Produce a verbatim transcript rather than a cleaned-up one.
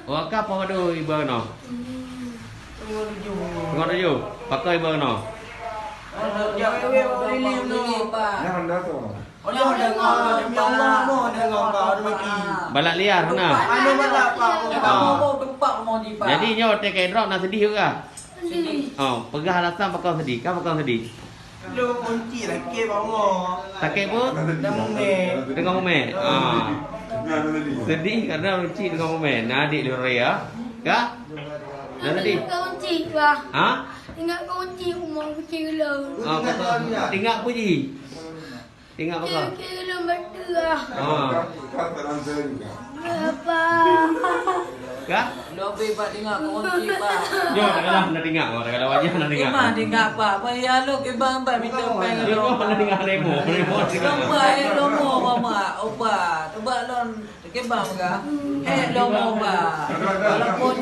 Wakaf poh padum iba keunoe? Teungoh tujoh. Pakon iba keunoe? Balat liar na. Ah. Jadi nyoe watèe ka idrop na seudih juga. Oh, peugah alasan pakon seudih. Ka pakon seudih? Lôn kunci sakét bak rumoh. Sakét peue? Deungon mumè. Deungon mumè. Ah. Seudih karena kunci deungon mumè. Na adik lôn raya. Ka? Na seudih? Ingat kunci, Pak. Ha? Ingat kunci rumah kunci lôn. Ah, betul. Ingat kunci. Ingat apa? Kunci lôn betul lah. Ah. Apa? Ka? Lôn bak ingat kunci, Pak. Nyoe, tak kalah na ingat, oh, tak kalah wajah na ingat. Memang ingat, Pak. Apa ya lu ke bang, bang minta peng. Nyoe, na ingat lemo, lemo. Lomba, eh, lomba, Mama. Oba, coba lon ke bang ka. Eh, lomba, Pak. Walaupun